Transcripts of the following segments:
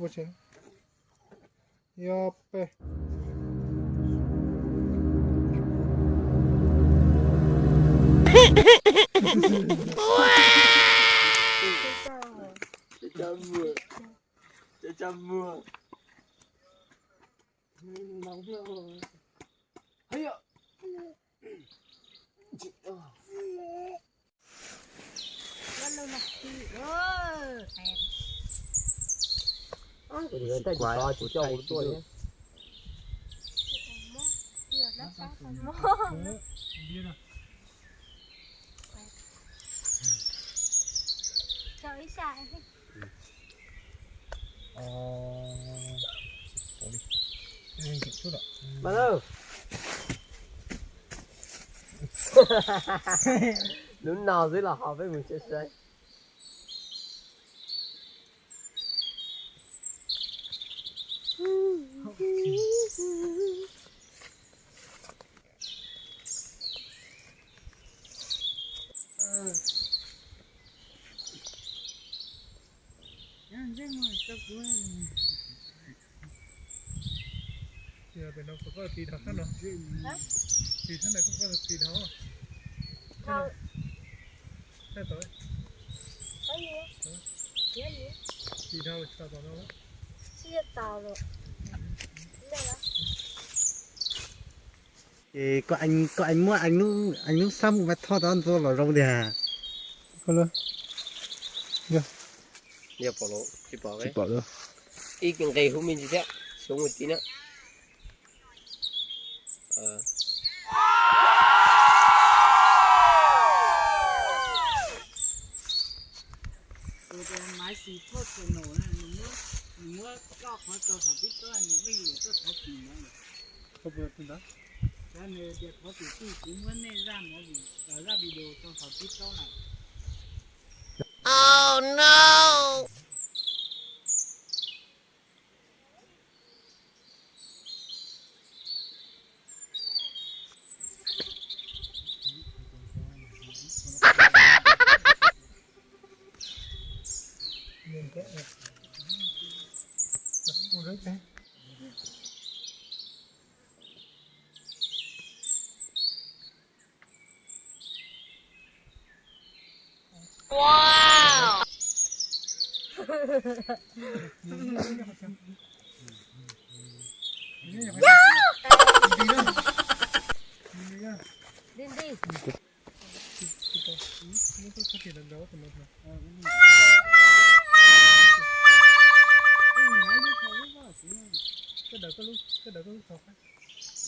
Ua tsev. Yog peb. Kuv tsis tso kuv coj kuv tuaj li. Mas, hnub no xwb los ho peb mus saib saib. Pem no puas koj tiv dhau sab no? Tiv sab no koj tiv dhau. Sab tod. Tiv dhau tso tom no. Ces koj, koj muab ib hnub xab mus mas thoj tau ntxuav los zoo tiag. Tsis pom, ib nqes huv me ntsis thiab, xyov ua tib na. Maiv Xis Thoj Channel na, nws muab, nws muab koj qhov rau saum TikTok, nws yeej yuav tuaj thov kis no. Cov nws tias thov kis tij, kuv muab nej zaj movie, zaj video rau saum TikTok lawm.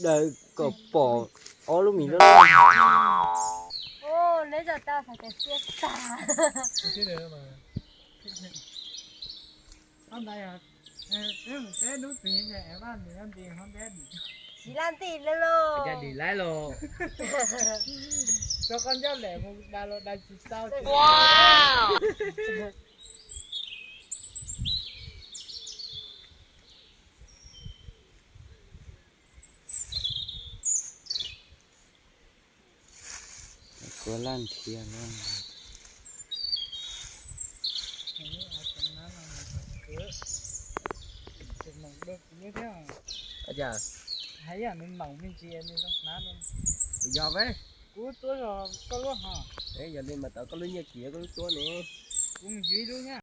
Daws kom pom ob lub mis loj loj. Neb tau hais tias siab tag. Tsis laj nti li lauj. Tso koj ncauj lem mus dag los dag tsis tau. Kuv laj nrhiav lawm. Hais yam nws maum me ntsis nws zoo hnab. Yog ve. Kuv tuab zog koj lub hos. Yog li mas tau koj lub nyiaj kiv koj lub tuab ne. Kuv mus yuav ib lub na.